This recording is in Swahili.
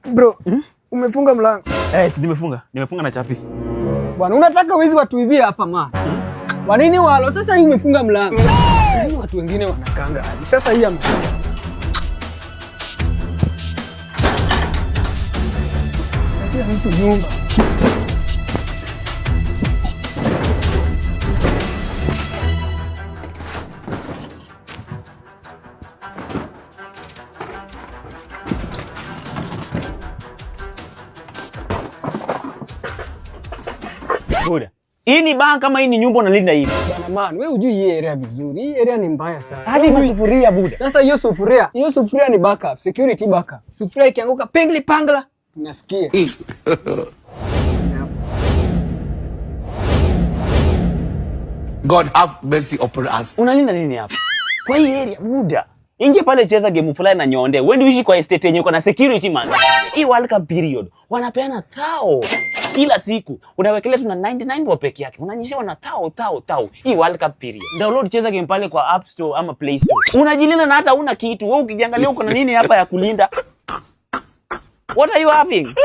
Bro, umefunga mlango. Eh, nimefunga. Nimefunga na chapi. Bwana, unataka wezi watuibie hapa ma. Kwa nini walo? Sasa hii umefunga mlango. Nini watu wengine wanakanga hadi. Sasa hii amefunga. Sasa mtu nyumba. Buda. Hii ni bank kama hii ni nyumba unalinda hivi? Bwana man, wewe hujui hii area vizuri. Hii area ni mbaya sana. Hadi masufuria, buda. Sasa hiyo sufuria ni backup, security backup. Sufuria ikianguka pingli pangla, unasikia. God have mercy upon us. Unalinda nini hapa? Kwa hii area, buda. Ingia pale cheza game fulani na nyonde. Wewe ndio uishi kwa estate yenye uko na security man. Hii World Cup period wanapeana thao kila siku. Unawekelea tu na 99 kwa peke yake. Unanyeshewa na thao thao thao. Hii World Cup period. Download Cheza Game pale kwa App Store ama Play Store. Unajilinda na hata huna kitu. Wewe ukijiangalia uko na nini hapa ya kulinda? What are you having?